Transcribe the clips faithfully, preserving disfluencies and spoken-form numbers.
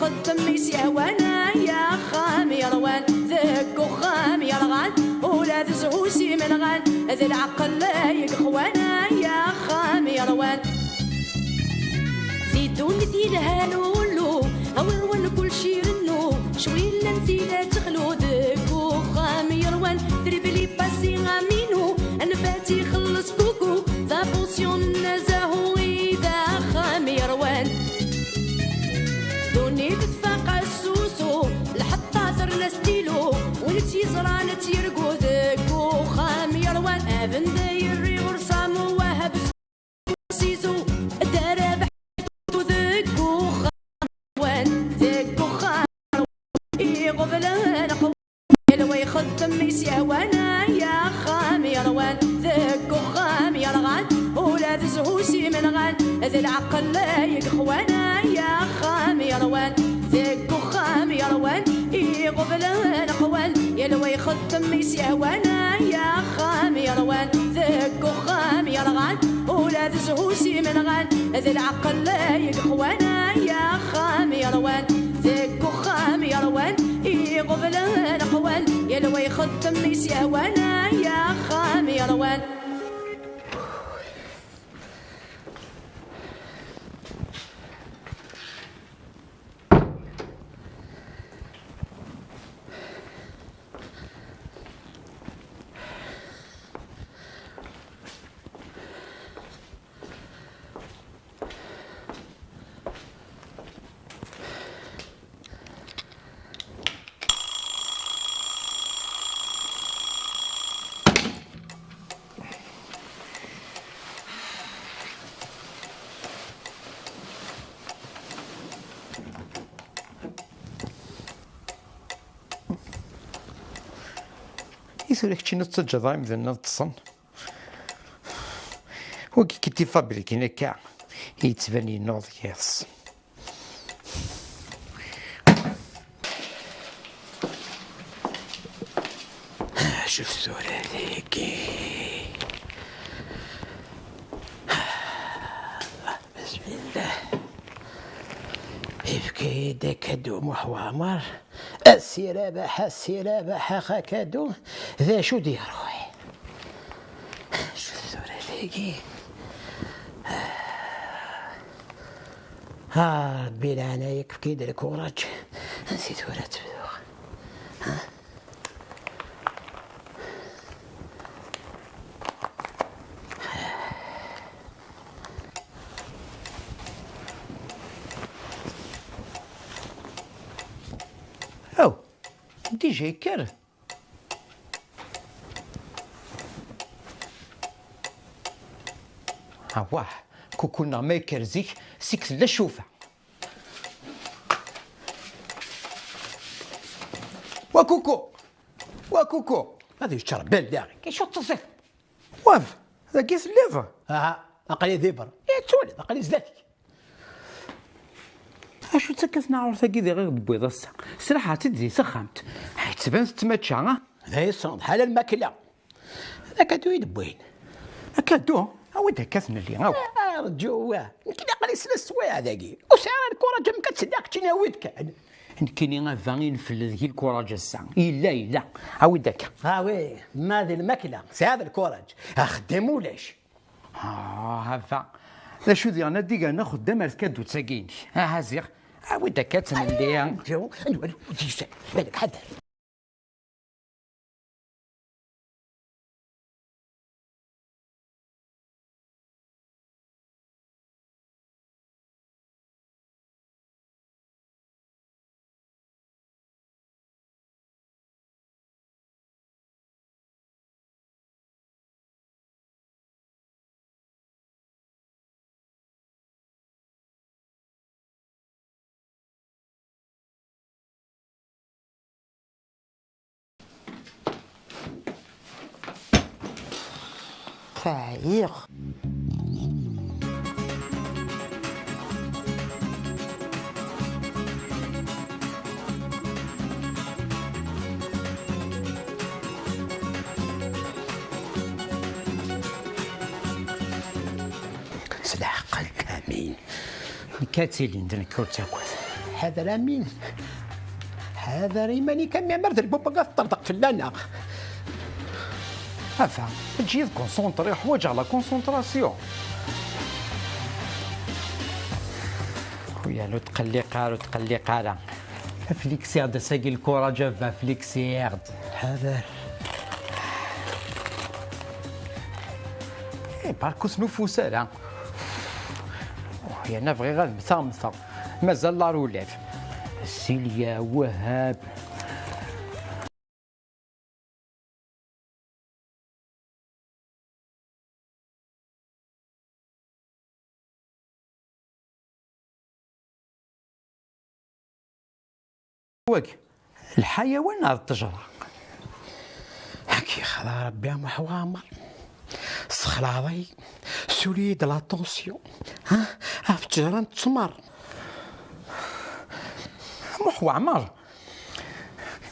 Xeddem mi s-yehwan, ay axxam yerwan, deg uxxam yerɣan, ula d zzhu s imenɣan, d lɛeqel ay yexwan, ay axxam yerwan. Di ddunit yelhan ullu, awer wan kullec irennu, cwi llan tila texlu, deg uxxam yerwan, trebli pasi aminu, anfat ixelleṣ kuku, d apusyon n azahu i d axxam yerwan. Ddunit tfaq asusu, lḥeṭṭa terna stilu, win tt-yeẓran ad tt-yergu, deg uxxam yerwan, abend yerri ur samu wahab. Sizu, darabeḥ deg uxxam wan, deg uxxam iɣeblan qwan, yal wa ixeddem mi s-yehwan, ay axxam yerwan, deg uxxam yerɣan, ula d zzhu s imenɣan, d lɛeqel ay yexwan, ay axxam yerwan, deg uxxam yerwan, iɣeblan qwan, yal wa ixeddem mi s-yehwan, ay axxam yerwan, deg uxxam yerɣan, ula d zzhu s imenɣan, d lɛeqel ay yexwan, ay axxam yerwan, deg uxxam yerwan, iɣeblan qwan, yal wa ixeddem mi s-yehwan, ay axxam yerwan. I tura keččini ad tettaǧǧaḍ imdanen ad ṭṭsen? Wagi ki tifabrikin akka yettban yennuḍ yiḍes. Cuf tura dagi. Bismillah. Yefka-yi-d akadu Muḥ Waɛmer. A Si Rabaḥ, a Si Rabaḥ, ax akadu, d acu d-iruḥ? Cuf tura dagi. Ah, Rebbi leɛnaya-k, efk-iyi-d lkuraǧ. Ansi tura ad tebduɣ? Ha? Aw, déjà yekker. Awah, kuku-nneɣ ma yekker zik, seg tella ccufa. Wa kuku! Wa kuku! Ad yeččar bal daɣi. Acu tettẓiḍ? Waf, dagi telliḍ? Aha, aql-i di berra. Eh, ttwaliḍ, aql-i zdat-k. Acu d takkat naɛurt-agi diɣ i ɣ-d-tewwiḍ ass-a? Sraḥeɣ-tt-id di texxamt. Ay, tettban tettmačča, ah? D ayen tessneḍ, ḥala lmakla. D akadu i d-wwin. Akadu? Awi-d akka ad t-nelli, awi. Ah, rǧu, wa. Nekkini aql-i sla s sswayeɛ dagi. Ur sɛiɣ ara lkuraǧ am akka tteddiɣ keččini awi-d kan. Nekkini a baba i nfel deg-i lkuraǧ ass-a. Yella, yella. Awi-d akka. Ah, wi, ma di lmakla, sɛiɣ lkuraǧ. Axeddim ulac. Ah, a baba. D acu diɣen ad d-igan axeddam ar tkadut-agi-inek? Aha ziɣ. Awi-d akka ad tt-nelli. Rǧu, nwali wid-is. Balak ḥader. Teɛyiɣ. S leɛqel, amin. Nekk ad tilin d nekk ur ttagad. Ḥader a Min. Ḥader iman-ik a Mi, mer d lbuba ad teṭṭerḍeq fell-aneɣ. Enfin, eǧǧ-iyi ad concentré, ḥwaǧeɣ la concentration. Xuyal, ur tqelliq ara, ur tqelliq ara. Flexiɣ-d ass-agi lkuraǧ a baba, flexiɣ-d. Ḥader. Eh, barka ur snufus ara. Yerna bɣiɣ ad mmteɣ, mmteɣ. Mazal la roulette. Silya, Wahab. Wagi, lḥayawan neɣ d ṭṭejra? Ad k-yexleɛ Rebbi a Muḥ Waɛmer. Sexlaɛḍ-iyi, suli-yi-d la tension, ha, ɣef ttejra n ttmer. Muḥ Waɛmer,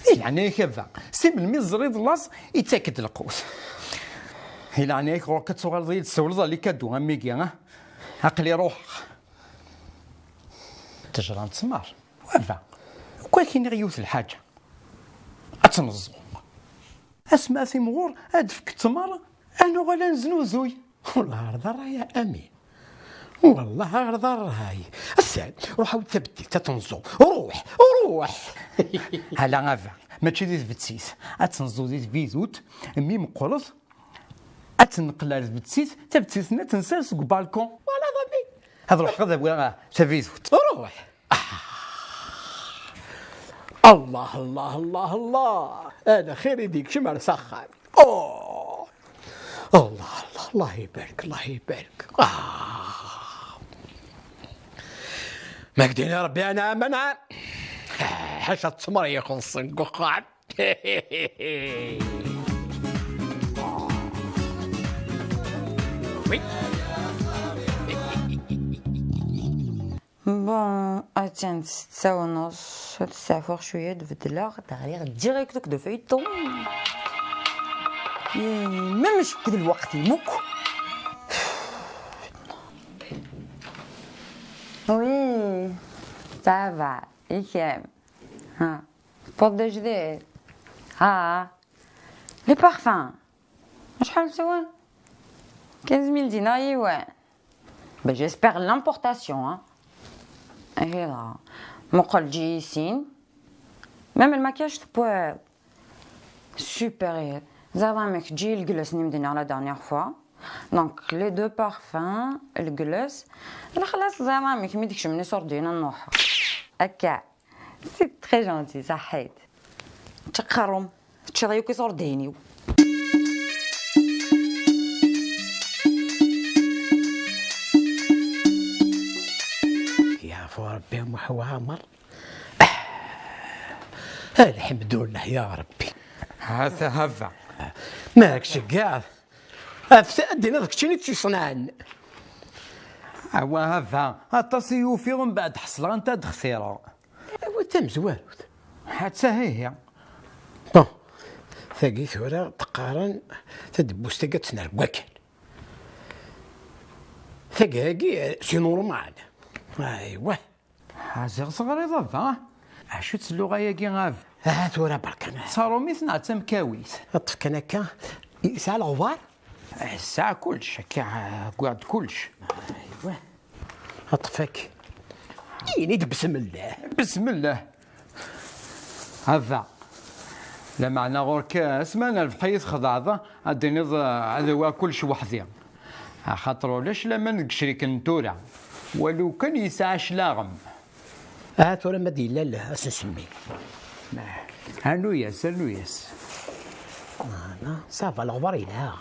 di leɛnaya-k a baba, si melmi teẓriḍ laẓ yettak-d lqut? Di leɛnaya-k ɣur-k ad tuɣaleḍ-iyi-d tessawleḍ ɣer les cadeaux am wigi, ha? Aql-i ruḥeɣ. Ttejra n ttmer. Baba, akk ad k-iniɣ yiwet lḥaǧa. Ad tt-neẓẓu. Asmi ara timɣur ad d-tefk ttmer, ad nuɣal ad neznuzuy. Wellah ɣer d ṛṛay a Amin. Wellah ɣer d ṛṛay. Ass-a, ruḥ awi-d tabettit ad tt-neẓẓu. Ruḥ, ruḥ. Ala a baba, mačči di tbettit. Ad tt-neẓẓu di tbidut, mi meqqret, ad tt-neqqel ar tbettit, tabettit-nni ad tt-nsers deg ubalkun. Twalaḍ a Amin? Ad ruḥeɣ ad awiɣ, ah, tabidut. Ruḥ. Ah. Allah, Allah, Allah, Allah. Ala xir i d-ikcem ar s axxam. Oh. Allah, Allah, Allah ibarek, Allah ibarek. Ah. Ma k-d-ini Rebbi anɛam, anɛam. Ḥaca ttmer ixuṣṣen deg uxxam. Oui. Bon, attan ssetta u nuṣ, ad steɛfuɣ cwiya ad bedleɣ, ad ɣliɣ direct deg le feuilleton. Même cukk d lweqt-im akk. Oui, ça va, i kemm? Ha. Tewweḍ-d ajdid? Ha. Les parfums. Acḥal swan? Quinze mille dinars yiwen. Ben, j'espère l'importation, hein. Ihi dɣa. Muqel ǧi sin. Même le maquillage tewwiḍ. Super ihi. Ẓer amek ǧi lgles-nni m-d-nniɣ la dernière fois. Donc, les deux parfums, lgles. Lexlas ẓer amek mi d-kecmen iṣurdiyen ad nruḥ. Akka. C'est très gentil, ṣaḥḥit. Ččaqarum, teččiḍ yakk iṣurdiyen-iw. Yeɛfu Rebbi a Muḥ Waɛmer. Ah, lḥemdullah ya Rebbi. Ha-t-a a baba. Ma k-ceggeɛ, ad d-tiniḍ d keččini i tt-iṣenɛen. Awa a baba, aṭas i ufiɣ mbeɛd ḥeṣleɣ anta d-xtireɣ. Awi tamezwarut. Hatta hihi. Bon, tagi tura teqqaren tadebbuzt-agi ad tt-nerr deg wakal. Tagi-agi, eh, c'est normal. Aywa. Ziɣ teɣriḍ a baba. Acu-tt lluɣa-yagi a baba? Ah, tura berka. D tarumit neɣ d tamkawit? Ṭṭef kan akka. Yesɛa leɣbar? Yesɛa kullec, akka, eh, wwiɣ-d kullec. Aywa. Ṭṭef-ak. Ini-d besmellah. Besmellah. A baba, lameɛna ɣur-k asma n rrbeḥ i yi-txedɛeḍ, ad d-tiniḍ, eh, ad awiɣ kullec weḥd-i. Axaṭer ulac laman deg icriken n tura. Walu kan yesɛa claɣem. Aha tura ma d-yella leh, ad s-nsemmi. Rnu-yas, rnu-yas. Voilà, ça va, leɣbar yelha.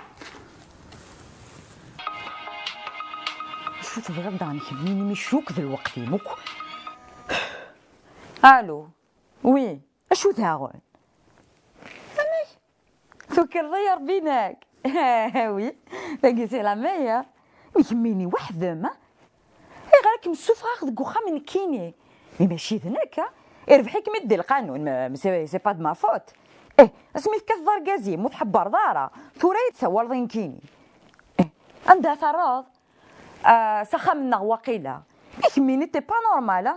Acu tebɣiḍ daɣen kemmini, mi cukk d lweqt-im akk? Allô. Oui. Acu daɣen? Amek? Tukreḍ ay Rebbi, nak? Oui, tagi c'est la meilleure. Mi kemmini weḥd-m, ha? Ayɣer ad kem-ssufɣeɣ deg uxxam nekkini? Mais mačči d nekk, ha? Irbeḥ-ikem-id di lqanun, mais, mais c'est, c'est pas de ma faute. Eh, asmi tekkateḍ argaz-im, ur tḥebbreḍ ara. Tura i tsawaleḍ i nekkini. Eh, anda terreḍ? Ah, s axxam-nneɣ waqila. Mi kemmini t'es pas normal, ha?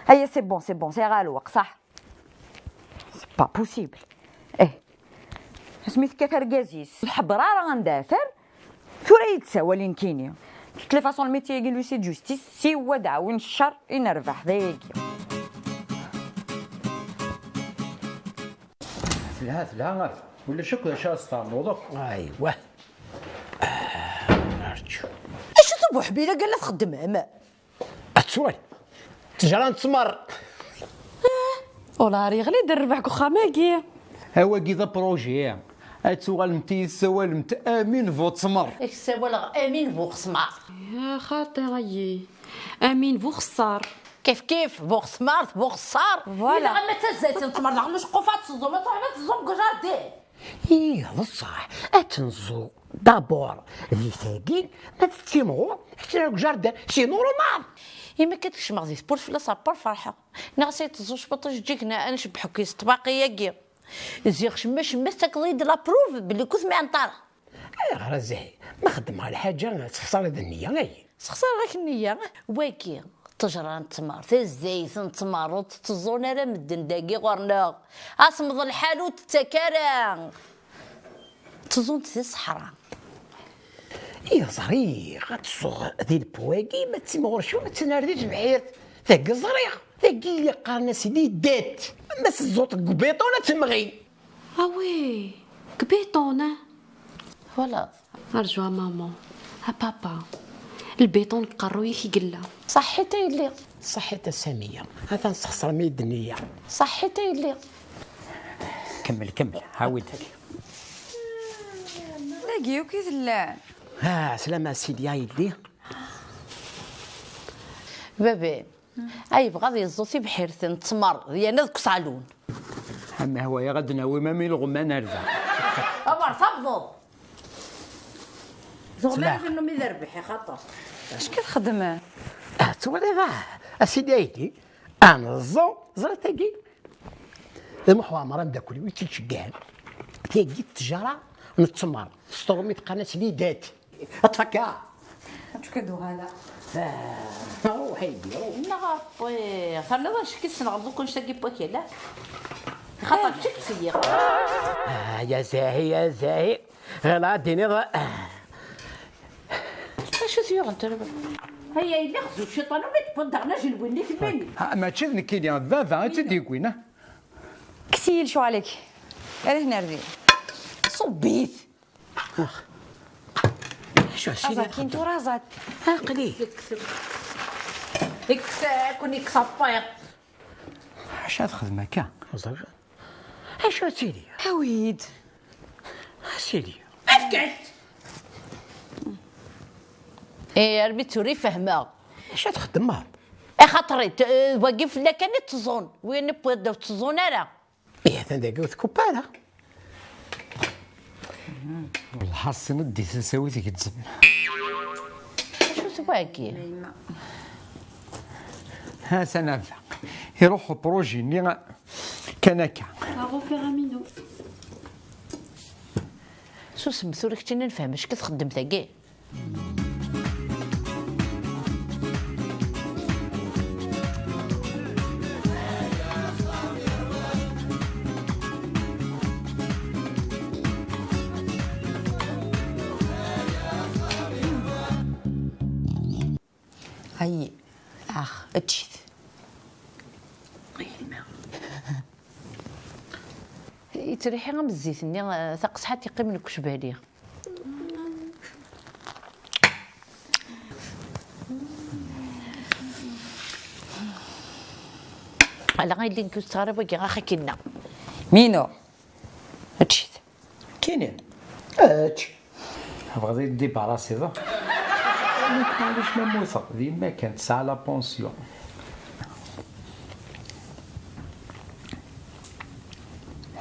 Aya, c'est bon, c'est bon, sɛiɣ lweqt, صح؟ C'est pas possible. Eh, asmi tekkat argaz-is, ur tḥebber ara anda atan, tura yi-d-ssawal nekkini. De toutes les façons, le métier-agi n l'huissier de justice, siwa d aɛwin ccer i nerbeḥ, d ayagi. Telha, telha, ulac akk d acu ara s-ternuḍ akk. Aywa. Rǧu. Acu-t ubuḥbir-agi la txeddmem? Ad twal. Ttejra n ttmer. Ula ar yeɣli-d rrbeḥ deg uxxam-agi. Awagi d apṛuji. Ad tuɣalemt i yi-tessawalemt Amin bu ttmer. Ak ssawaleɣ Amin bu xesmar. Ya xaṭi ayi. Amin bu xeṣṣar. Kif kif, bu xesmar, bu xeṣṣar. Voilà. Ilaq ma d tazzayt n ttmer, daɣen mačči quf ad teẓẓum, ad tṛuḥem ad teẓẓum deg ujardin. Ih, d ṣṣeḥ, ad tenẓu d'abord di tagi, ma tettimɣur, ad tt-nerr deg jardin, c'est normal. Imi akka tkecmeɣ di tewwurt fell-as après ferḥeɣ. Nniɣ-as ay teẓẓu cwiṭ ijeǧǧigen, ad ncebbeḥ akk s ṭṭbaq-agi. Ziɣ cemma cemma tettakeḍ-iyi-d la preuve belli kut mi ɛenṭareɣ. Ayɣer a Zahi? Ma xeddmeɣ lḥaǧa, tessexṣareḍ nniya, ay? Sexṣareɣ-ak nniya. Wagi, ṭṭejra n ttmer, tazdayt n tmeṛṛuḍt, ur tt-ẓẓun ara medden dagi ɣur-neɣ. Asemḍ lḥal ur tettak ara. Ttẓun-t di ṣṣeḥra. I ẓriɣ ad tsuɣ di lpwagi, ma d timɣur cwiṭ, ad tt-nerr di tebḥirt. Tagi ẓriɣ, tagi i qqaren-as lidet. Ma s-tẓuṭ deg ubiṭun ad temɣi. Ah oui, deg ubiṭun, ah. Voilà. Arǧu a maman, a papa. Lbiṭun deg uqerruy-ik i yella. Ṣaḥḥit a yelli. Ṣaḥḥit a Samiya. Atan tesxeṣrem-iyi-d nniya. Ṣaḥḥit a yelli. Kemmel, kemmel, ɛawed. Dagi akk i tellam. Ah, slama a sidi a yelli. Babi, ay yebɣa ad yeẓẓu tibḥirt n ttmer, yerna deg uṣalun. Ama hwayeɣ ad d-nawi mami lɣemman ar da. Awer tabḍeḍ! Tuɣmar tennum i d rrbeḥ, ixaṭer. Acu i txeddmem? Ah, twaliḍ, ah, a sidi aydi, ad neẓẓu, ẓriɣ tagi. D Muḥ Waɛmer ameddakel-iw i tt-iceggɛen. Tagi d ttjara n ttmer, s tṛumit qqaren-as lidat. Ad tfakka. Ad tfakka d uɣala. Ah, ruḥ aydi, ruḥ. Neɣ a Ṛebbi, terniḍ acekk i ssneɣ lukan tagi n wakal, ah? Xaṭer d kečč i d-seyyiɣ. Ah, ya Zahi, ya Zahi. Ɣileɣ ad d-tiniḍ, ah. Acu t-yuɣen tura? Aya yella xzu cciṭan, umi d-wwiḍ daɣen ajenwi-nni kemmini. Ha, mačči d nekkini, d baba i tt-id-yewwin, ah. Kkes-iyi lecɣal-ik. Arih nerdi. Ṣubb-it. Ax. Acu, asin aẓakin tura aẓat. Aql-i. Ikkes, akkun ikkes appayeḍ. Acu ad xedm akka? Ẓer. Acu ad tili? Awi-d. A sidi. Efk-as. Eh, armi d tura i fehmeɣ. Acu ad txedmeḍ? Axaṭer, eh, wagi fell-ak kan i ttẓun. Win n wadda ur ttẓun ara. Ihi atan dagi ur tkupp ara. Lḥaṣin d-itas awi tgezzem. Acu-t wagi? Ha-t-an baba. Iruḥ upṛuji-nni kan akka. Aɣ ufiɣ aminu. Susem tura keččini nefhem acu txeddem tagi. Ay, ax, ečč-it. Yettriḥi am zzit-nni, taqesḥant yeqqimen deg ucbali. Ala, ay llin kustaɣ ara wagi, ax akinna. Mino, ečč-it. Kini, ečč. Tebɣiḍ ad yi-d-tibarasiḍ? Nekk maɛlic ma mmuteɣ, d yemma kan tesɛa la pension.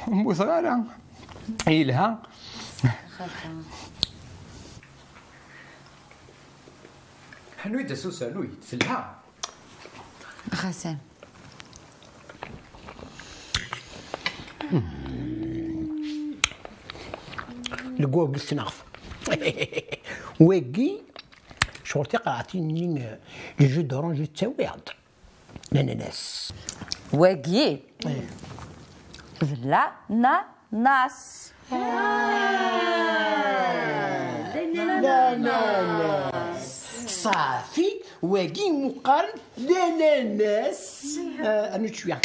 Ur mmuteɣ ara. Yelha. Ḥnu-d-as usalu-yi-d, telha. Xasan. Legwab n ssneɣ. Wagi, ccɣel tiqraɛtin-nni, le jus d'orange i ttawiɣ-d. Nananas. Wagi d la na nas. Nananas. Ṣafi, wagi muqqaren d ananas. Ah, rnu-d cwiya.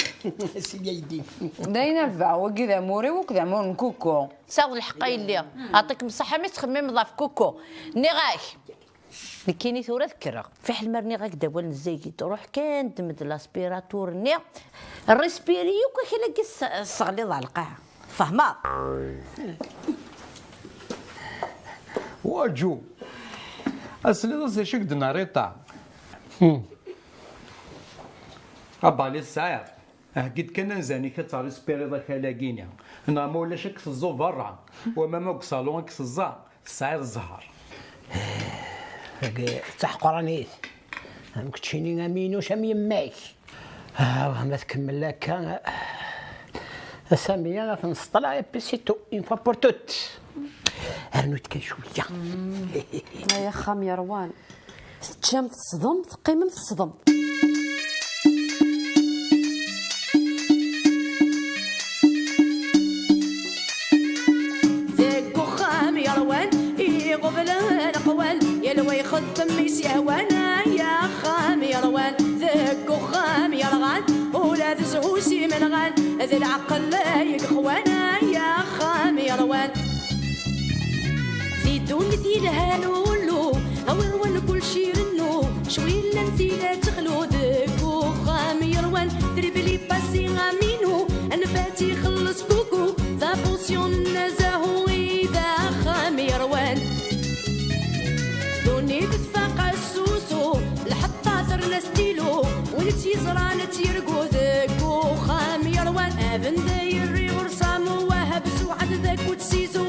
Sidi aydi. D ayen a baba, wagi d amur-iw akked amur n kuku. Tesɛiḍ lḥeqq a yelli. Aṭikem ṣṣeḥḥa mi tettxemmimeḍ ɣef kuku. Nniɣ-ak. Nekkini tura ad kkreɣ. Fiḥel ma rniɣ-ak-d awal n zzayed, ruḥ kan ddem-d l'aspirateur-nni, rrispiri yakk akal-agi s-, sseɣliḍ ɣer lqaɛa. Tfehmeḍ? Waǧu, asliḍ-as d acu i k-d-nerra iṭa. Abali tesɛiḍ. Heggi-d kan anzan-ik ad terrispiriḍ akal-agi-ni. Neɣ ma ulac ad k-teẓẓu berra. Wama ma deg uṣalu ad k-teẓẓa, tesɛiḍ zzher. Tagi d taḥeqranit. Am keččini am yinuc am yemma-k. Ah, ma tkemmel akka, a Sami, ad ten-nesṭel, et puis c'est tout, une fois pour toutes. Rnu-d kan cwiya. Ay axxam yerwan. Teččam teṣdem, teqqimem teṣdem. Deg uxxam yerwan, iɣublen qwan, yal wa ixeddem i s-yehwan. Ay axxam yerwan, deg uxxam yerɣan, ula d zzhu s imenɣan, d lɛeqel ay ixwan. Ay axxam yerwan. Di ddunit yelhan ullu, awer wan kulci irennu, cwi llan tila texlu. Deg uxxam yerwan, tribli pasi aminu, anfat ixelleṣ kuku, d apusyon n azahu i d axxam yerwan. Ddunit tfaq asusu, lḥeṭṭa terna stilu, win tt-yeẓran ad tt-yergu. Deg uxxam yerwan, abendayri ur samu wahab suɛad d akut sizu,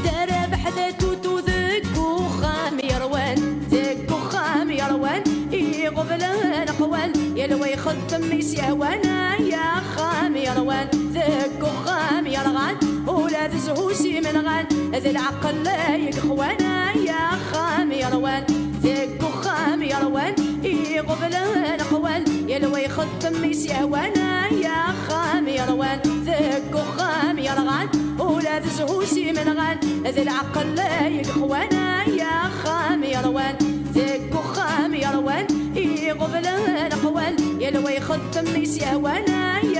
darabeḥ d atutu. Deg uxxam yerwan, deg uxxam yerwan, iɣublen qwan, yal wa ixeddem i s-yehwan. Ay axxam yerwan, deg uxxam yerɣan, ula d zzhu s imenɣan, d lɛeqel ay ixwan. Ay axxam yerwan, deg uxxam yerwan, iɣublen qwan, yal wa ixeddem i s-yehwan. Ay axxam yerwan, deg uxxam yerɣan, ula d zzhu s imenɣan, d lɛeqel ay ixwan. Ay axxam yerwan, deg uxxam yerwan, iɣublen qwan, yal wa ixeddem i s-yehwan. Ay